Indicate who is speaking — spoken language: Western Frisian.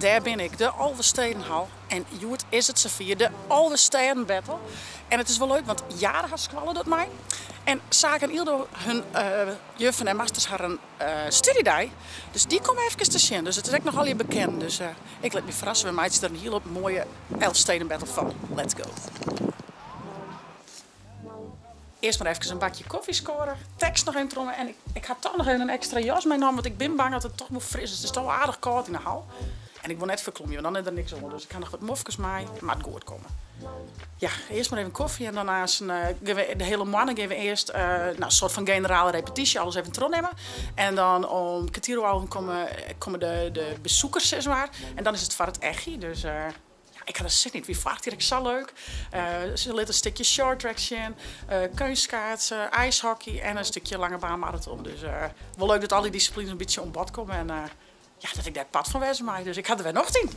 Speaker 1: Dêr bin ik, de Alvestedenhal. En hjoed is it safier, de Alvestêden Battle. En it is wol leuk, want Jara skoalle docht mei. En Saak en Ildo, hun juffen en masters harren studiedei. Dus dy komme efkes te sjen. Dus it is ek noch allegear bekend. Dus ik lit my ferrasse. We meitsje der in hiele moaie Elfsteden Battle fan. Let's go. Earst mar efkes in bakje kofje skoare. Tekst noch even tromme. En ik ha toch noch even in ekstra jas meinaam, want ik bin bang dat it toch wol fris is. It is toch wol aardich kâld yn de hal. En ik wol net ferklomje, want dan is der niks oan. Dus ik ha noch wat mofkes mei. Moat goed komme. Ja, earst mar even kofje en dan aanst de hiele moanne gean we earst nou, in soart fan generale repetysje, alles even trochnimme. En dan om kertier oer alven komme de besoekers, sis mar. En dan is it foar it echie. Dus ja, ik ha der sin yn. It wie foarich jier ek sa leuk. Se litte in stikje shorttrack sjen, keunstskaatsen, ijshockey en in stikje lange baan maraton. Dus wol leuk dat al dy dissiplines in bytsje oan bod komme en ja, dat ik dêr part fan wêze mei. Dus ik ha der wer nocht yn.